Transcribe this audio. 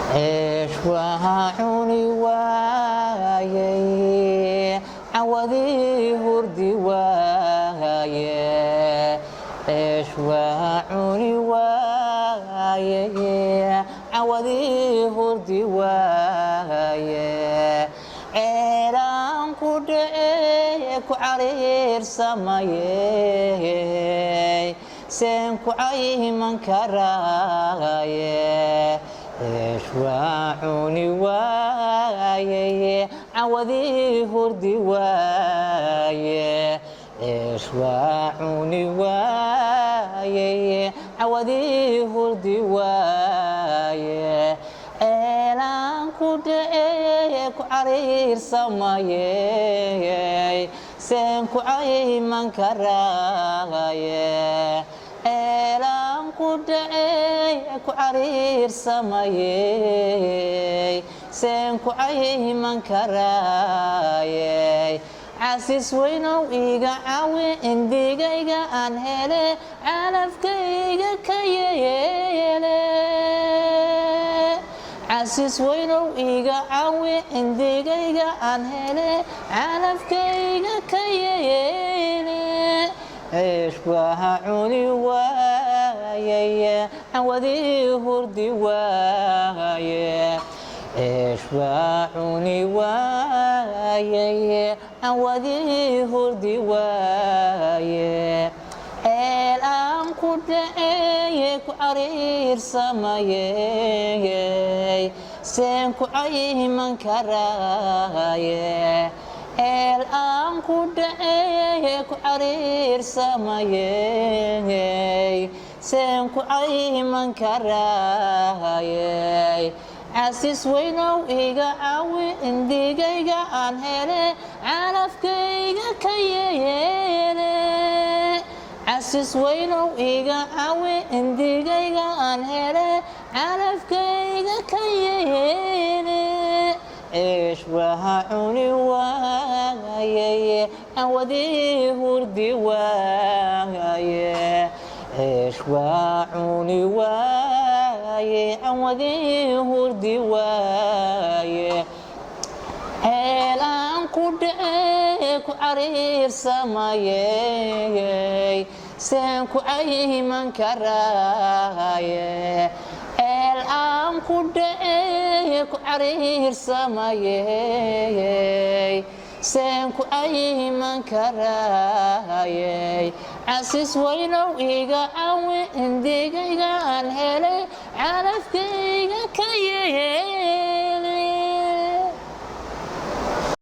Ceesh waa cuni waayey, cawadii hurdi waaye. Ceesh waa cuni waayey, cawadii hurdi waaye. Ceelaan ku dhacey, ku cariirsamayey, seen ku cayman karaaye. Ceesh waa cuni waayey, cawadii hurdi waaye. Ceesh waa cuni waayey, cawadii hurdi waaye. Ceelaan ku dhacey, ku cariirsamayey, seen ku cayman karaaye. Ceelaan ku dhacey, ku cariirsamayey, seen ku cayman karaayey. Casiis weynow iga caawi cindigayga aan hele, calafkayga ka yeele. Casiis weynow iga caawi cindigayga aan hele, calafkayga ka yeele. Ceesh waa cuni waayey, cawadii hurdi waaye. Ceesh waa cuni waayey, cawadii hurdi waaye. Ceel aan ku dhacey, ku cariirsamayey, seen ku cayman karaaye. Ceel aan ku dhacey, ku cariirsamayey, seen ku cayman karaayey. Casiis weynow iga caawi cindigayga aan hele, calafkayga ka yeele. Casiis weynow iga caawi cindigayga aan hele, calafkayga ka yeele. Ceesh waa cuni waayey, cawadii hurdi waaye. Ceesh waa cuni waaye, cawadii hurdi waaye. Ceel aan ku dhacey, ku cariirsamayey, seen ku cayman karaaye. Ceel aan ku dhacey, ku cariirsamayey, seen ku cayman karaayey. Casiis weynow iga caawi cindigayga aan hele.